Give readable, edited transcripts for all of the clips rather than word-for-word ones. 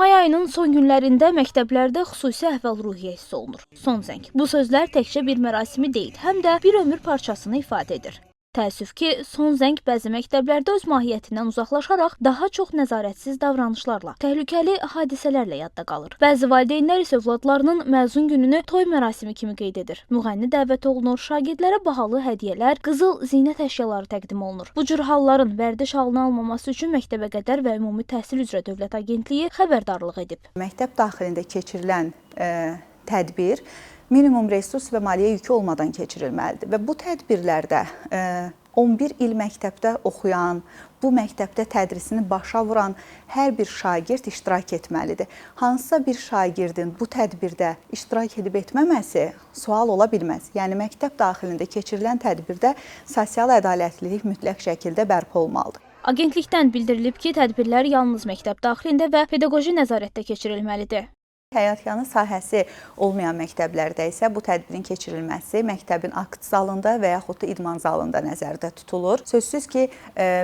May ayının son günlərində məktəblərdə xüsusi əhval-ruhiyyə hiss olunur. Son zəng. Bu sözlər təkcə bir mərasimi deyil, həm də bir ömür parçasını ifadə edir. Təəssüf ki, son zəng bəzi məktəblərdə öz mahiyyətindən uzaqlaşaraq daha çox nəzarətsiz davranışlarla, təhlükəli hadisələrlə yadda qalır. Bəzi valideynlər isə övladlarının məzun gününü toy mərasimi kimi qeyd edir. Müğənni dəvət olunur, şagirdlərə bahalı hədiyyələr, qızıl zinət əşyaları təqdim olunur. Bu cür halların vərdiş halını almaması üçün məktəbəqədər və ümumi təhsil üzrə Dövlət Agentliyi xəbərdarlıq edib. Məktəb daxilində keçirilən tədbir minimum resurs və maliyyə yükü olmadan keçirilməlidir və bu tədbirlərdə 11 il məktəbdə oxuyan, bu məktəbdə tədrisini başa vuran hər bir şagird iştirak etməlidir. Hansısa bir şagirdin bu tədbirdə iştirak edib etməməsi sual ola bilməz. Yəni məktəb daxilində keçirilən tədbirdə sosial ədalətlilik mütləq şəkildə bərpa olmalıdır. Agentlikdən bildirilib ki, tədbirlər yalnız məktəb daxilində və pedaqoji nəzarətdə keçirilməlidir. Həyətyanı sahəsi olmayan məktəblərdə isə bu tədbirin keçirilməsi məktəbin akt zalında və yaxud da idman zalında nəzərdə tutulur. Sözsüz ki,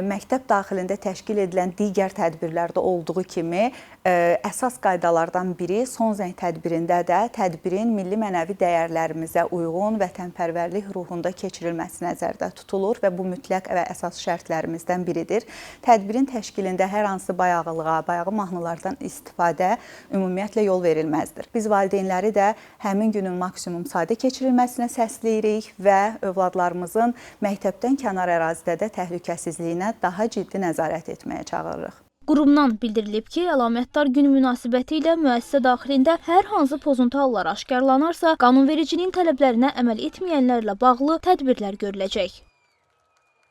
məktəb daxilində təşkil edilən digər tədbirlərdə olduğu kimi əsas qaydalardan biri son zəng tədbirində də tədbirin milli mənəvi dəyərlərimizə uyğun vətənpərvərlik ruhunda keçirilməsi nəzərdə tutulur və bu mütləq və əsas şərtlərimizdən biridir. Tədbirin təşkilində hər hansı bayağılığa, bayağı mahnılardan istifadə ümumiyyətlə yol verilməzdir. Biz valideynləri də həmin günün maksimum sadə keçirilməsinə səsləyirik və övladlarımızın məktəbdən kənar ərazidə də təhlükəsizliyinə daha ciddi nəzarət etməyə çağırırıq. Qurumdan bildirilib ki, əlamətdar gün münasibəti ilə müəssisə daxilində hər hansı pozuntu halları aşkarlanarsa, qanunvericiliyin tələblərinə əməl etməyənlərlə bağlı tədbirlər görüləcək.